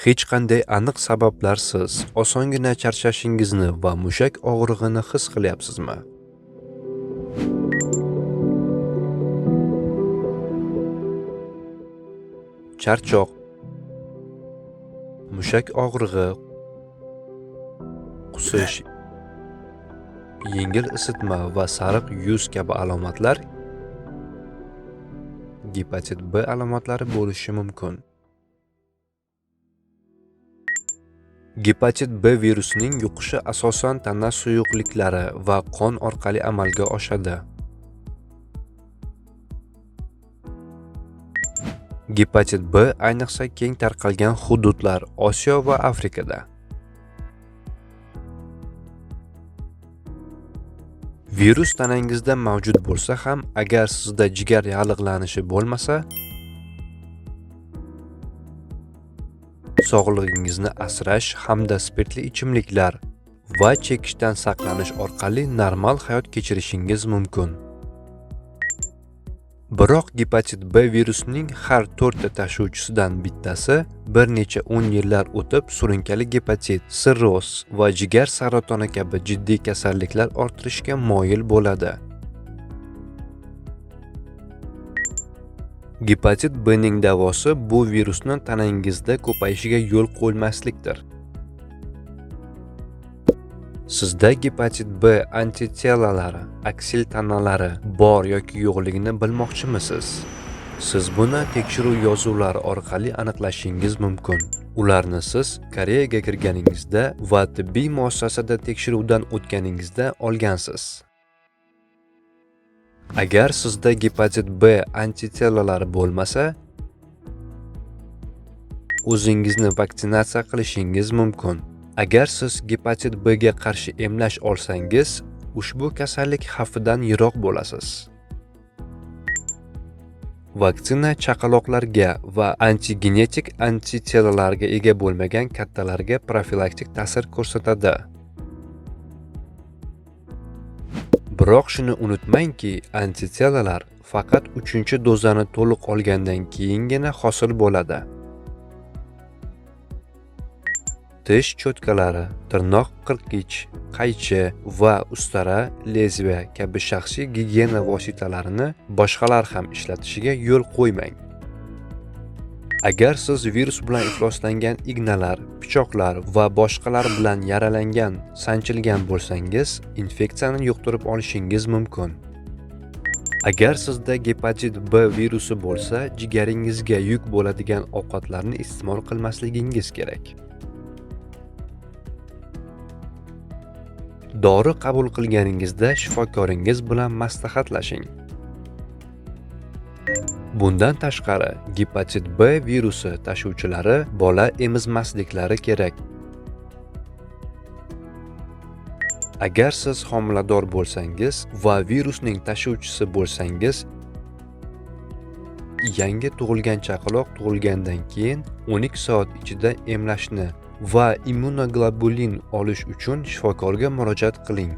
Hech qanday aniq sabablarsiz osongina charchashingizni va mushak og'rig'ini his qilyapsizmi? Charchoq, mushak og'rig'i, qusish, yengil isitma va sariq yuz kabi alomatlar gepatit B alomatlari bo'lishi mumkin. Gepatit B virusining yuqishi asosan tana suyuqliklari va qon orqali amalga oshadi. Gepatit B ayniqsa keng tarqalgan hududlar Osiyo va Afrikada. Virus tanangizda mavjud bo'lsa ham, agar sizda jigar yallig'lanishi bo'lmasa, sog'lig'ingizni asrash hamda spirtli ichimliklar va chekishdan saqlanish orqali normal hayot kechirishingiz mumkin. Biroq gepatit B virusining har 4 ta tashuvchisidan bittasi bir necha 10 yillar o'tib surunkali gepatit, sirroz va jigar saratoni kabi jiddiy kasalliklar orttirishga moyil bo'ladi. Gepatit B ning davosi bu virusni tanangizda ko'payishiga yo'l qo'ymaslikdir. Sizda gepatit B antitelalari, aksil tanalari bor yoki yo'qligini bilmoqchimisiz? Siz buni tekshiruv yozuvlari orqali aniqlashingiz mumkin. Ularni siz Koreyaga kirganingizda va tibbiy muassasada tekshiruvdan o'tganingizda olgansiz. Agar sizda gepatit B antitelalari bo'lmasa, o'zingizni vaksinatsiya qilishingiz mumkin. Agar siz gepatit B ga qarshi emlash olsangiz, ushbu kasallik xavfidan yiroq bo'lasiz. Vaksina chaqaloqlarga va antigenetik antitelalarga ega bo'lmagan kattalarga profilaktik ta'sir ko'rsatadi. Biroq shuni unutmangki, antitelalar faqat 3-dozani to'liq olgandan keyingina hosil bo'ladi. Tish cho'tkalari, tirnoq qirqich, qaychi va ustara, lezviya kabi shaxsiy gigiyena vositalarini boshqalar ham ishlatishiga yo'l qo'ymang. Agar siz virus bilan ifloslangan ignalar, pichoqlar va boshqalar bilan yaralangan, sanchilgan bo'lsangiz, infeksiyani yuqtirib olishingiz mumkin. Agar sizda gepatit B virusi bo'lsa, jigaringizga yuk bo'ladigan ovqatlarni iste'mol qilmasligingiz kerak. Dori qabul qilganingizda shifokoringiz bilan maslahatlashing. Bundan tashqari, gepatit B virusi tashuvchilari bola emizmasliklari kerak. Agar siz homilador bo'lsangiz va virusning tashuvchisi bo'lsangiz, yangi tug'ilgan chaqaloq tug'ilgandan keyin 12 soat ichida emlashni va immunoglobulin olish uchun shifokorga murojaat qiling.